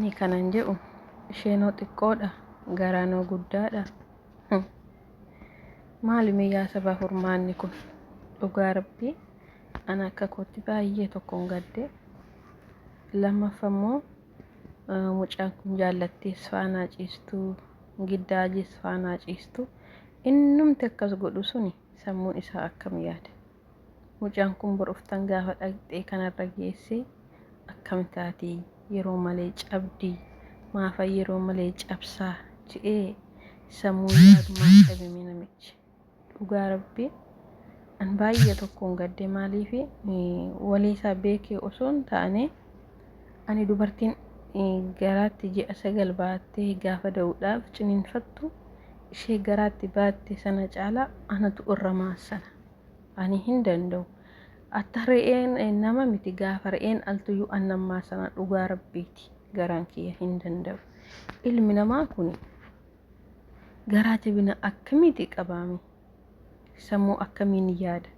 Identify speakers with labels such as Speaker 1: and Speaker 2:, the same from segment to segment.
Speaker 1: Ani kanan jedhu isheenoo xiqqoodha garaanoo guddaadha. Maali mee yaa sabaa furmaanni kun dhugaa rabbii ana akka kootti baay'ee tokkoon gadde lammaffaa immoo mucaan kun jaallattees faanaa ciistuu giddaajiis faanaa ciistu innumti akkas godhu suni sammuun isaa akkam yaada. Mucaan kun bor uftan gaafa dhaqxee kanarra geesse akkam taati yeroo malee cabdi maafa yeroo malee cabsaa je'ee sammuu yaadu maaf dhabame namichi. Dhugaa rabbi an baay'ee tokkoon gadde maaliif walii isaa beekee osoo hin taane ani dubartiin garaatti ji'a 9 baattee gaafa da'uudhaaf ciniinfattu ishee garaatti baatte sana caalaa anatu irra maassana. Ani hin danda'u. Atta re'een nama miti gaafa re'een altuyyuu annan maasana dhugaa rabbiiti garaan kiyya hin danda'u. Ilmi namaa kun garaa jabina akkamiiti qabaame? Sammuu akkamiin yaada?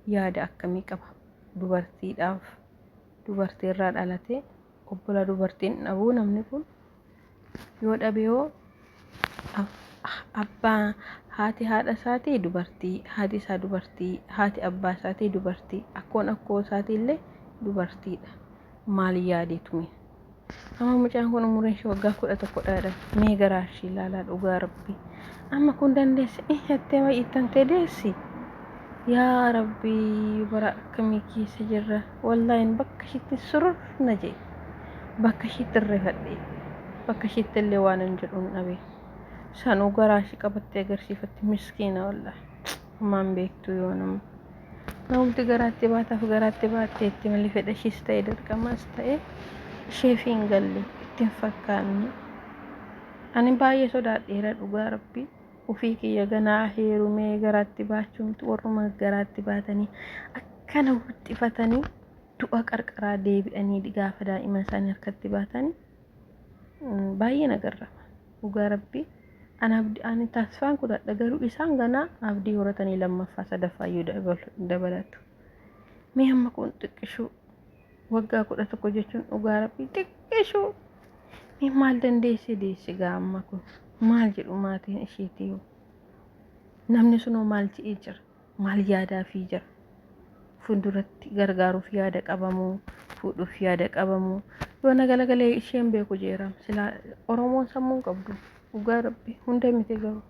Speaker 1: Yaada akkamii qaba? Dubartiidhaaf dubartiirraa dhalatee obbola dubartiin dhabuu namni kun yoo dhabe hoo abbaa haati haadha isaatii dubartii haati isaa dubartii haati abbaa isaatii dubartii akkoon akkoo isaatii illee dubartiidha maal yaadeetu mee amma mucaan kun umuriin ishee waggaa 11 dha mee garaa ishii ilaalaa dhugaa rabbii amma kun dandeesse jettee ittantee deessi yaa rabbii bara akkamii keessa jirra wallaahin bakka ishiitti surur na jee bakka ishiitti rifadhe bakka ishiitti illee waan hin jedhuun dhabe sanuu garaa ishii qabattee agarsiifatti miskiina wallaahi ammaan beektu yoo nama namumti garaatti baataaf garaatti baattee itti malee fedha ishiis ta'e dirqamas ta'e isheef hin galle itti hin fakkaanne ani baay'ee sodaadheera dhugaa rabbii ofii kiyya ganaa heerumee garaatti baachuumti warruma garaatti baatanii akkana wuxxifatanii du'a qarqaraa deebi'anii gaafa daa'ima isaanii harkatti baatanii baay'ee na garrama dhugaa rabbii ani abdii ani tasfaan kutadha garuu isaan ganaa abdii horatanii lammaffaa sadaffaa iyyuu dabalatu mee amma kun xiqqishuu waggaa 11 jechuun dhugaa rabbii xiqqishuu mee maal dandeessee deesse gaa amma kun maal jedhu maatiin isheetii namni sunoo maal je'ee jira maal yaadaafii jira? Fuulduratti gargaaruuf yaada qabamoo fuudhuuf yaada qabamoo yoo na galagalee isheen beeku jeeram silaa Oromoon sammuu hin qabdu dhugaa rabbi hunda miti garuu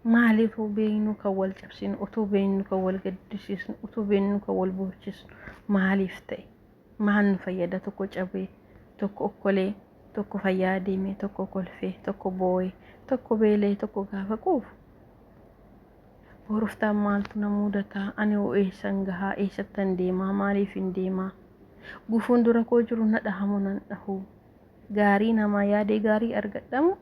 Speaker 1: maaliif beeknu kan wal cabsinu utuu beeknu kan wal gaddisiisnu utuu beeknu kan wal boochisnu maaliif ta'e maal nu fayyada tokko cabee tokko okkolee tokko fayyaa deeme tokko kolfee tokko boo'e tokko beela'e tokko gaafa quufu boruftaan maaltu na mudataa ani hoo eessan gahaa eessattan deemaa maaliif hin deemaa gufuun dura koo jiru na dhahamu nan dhahu gaarii namaa yaadee gaarii argadhamu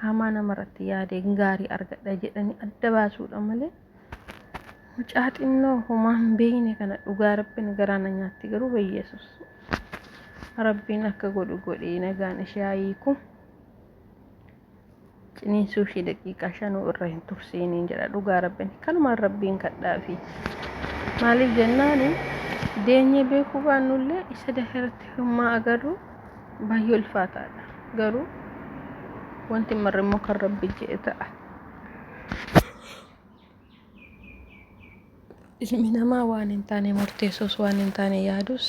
Speaker 1: hamaa namarratti yaadee gaarii argadha jedhanii adda baasuudha malee mucaa xinnoo homaa hin beekne kana dhugaa rabbiin garaa na nyaatti garuu bayyeesus Rabbiin akka godhu godhee nagaan ishee haa hiiku. Ciniinsuu ishee daqiiqaa shanuu irra hin tursiiniin jedha dhugaa rabbiin. Kanumaan rabbiin kadhaafi. Maaliif jennaani deenyee beekuu baannullee isa dahiratti hirmaa agarru baay'ee ulfaataadha. Garuu wanti marri immoo kan rabbi jedhe ta'a. Ilmi namaa waan hin taane murteessus waan hin taane yaadus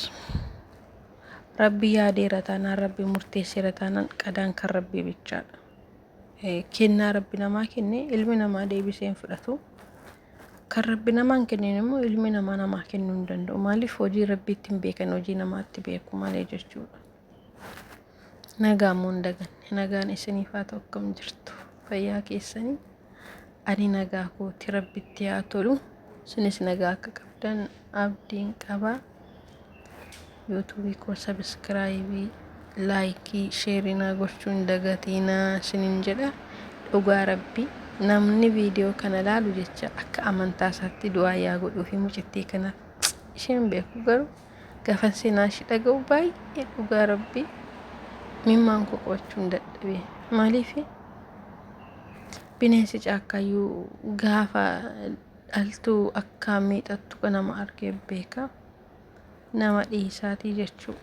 Speaker 1: rabbi yaadeera taanaan rabbi murteesseera taanaan qadaan kan rabbii bichaadha. Kennaa rabbi namaa kenne ilmi namaa deebisee hin fudhatu. Kan rabbi namaa hin kennin immoo ilmi namaa namaa kennuu hin danda'u. Maaliif hojii rabbiitti hin beekan hojii namaatti beeku malee jechuudha. Nagaa immoo hin daganne. Nagaan isiniif haa ta'u akkam jirtu fayyaa keessanii. Ani nagaa kooti rabbitti haa tolu. Isinis nagaa akka qabdan abdiin qaba. Yuutuubii koo sabiskiraayibii, laayikii, sheerii naa gochuu hin dagatiinaa isinin jedha. Dhugaa rabbi namni viidiyoo kana laalu jecha akka amantaa isaatti du'aa yaa godhuufi mucittii kanaaf. Isheen beeku garuu Gaafan seenaa ishii dhaga'u baay'ee dhugaa rabbii mimmaan koo qabachuun dadhabe. Maaliif bineensi caakkaayyuu gaafa dhaltuu akka miixattu nama argee beeka. Nama dhiisaatii jechuu.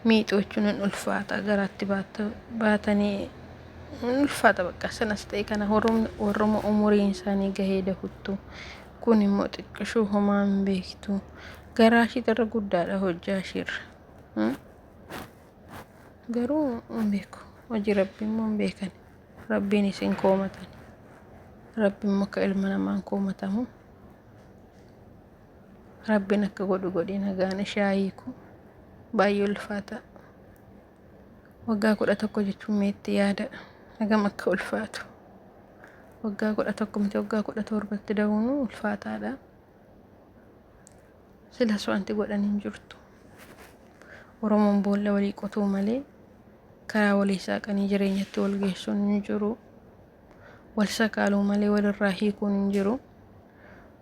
Speaker 1: Miixuu jechuun hin ulfaata garaatti baatanii hin ulfaata bakka sanas ta'e kana warruma umuriin isaanii gahee dahuttu kun immoo xiqqishuu homaa hin beektu. Garaa ishiitirra guddaadha hojjaa ishiirra. Garuu hin beeku. Hojii rabbii immoo hin beekan. Rabbiin isin koomatan. Rabbi immoo akka ilma namaan koomatamu. Rabbiin akka godhu godhee nagaan ishee haa hiiku. Baay'ee ulfaata. Waggaa 11 jechuun meetti yaada hagam akka ulfaatu. Waggaa 11 miti waggaa 17tti da'uun ulfaataadha. Silas wanti godhan hin jirtu. Oromoon boolla walii qotuu malee karaa walii saaqanii jireenyatti wal geessuun hin jiru. Wal sakaaluu malee walirraa hiikuun hin jiru.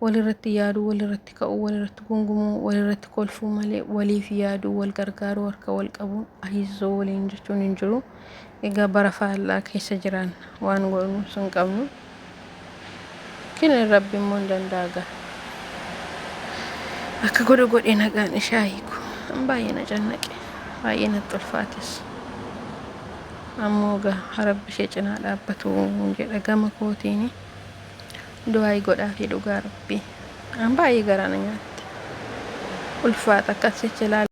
Speaker 1: Walirratti yaaduu, walirratti ka'uu, walirratti gungumuu, walirratti kolfuu malee waliif yaaduu, wal gargaaruu, harka wal qabuun ahizzoo waliin jechuun hin jiru. Egaa bara faallaa keessa jiraan waan godhnu sun qabnu. Kini rabbi immoo hin danda'a gaa. Akka godhu godhee nagaan ishaa hiiku. Baay'ee na cannaqe. Baay'ee natti ulfaates. Ammoo gaa rabbi ishee cinaa dhaabbatu jedha gama kootiini. Du'aayi godhaafii dhugaa rabbii. An baay'ee garaa na nyaatte. Ulfaata akkas jecha ilaala.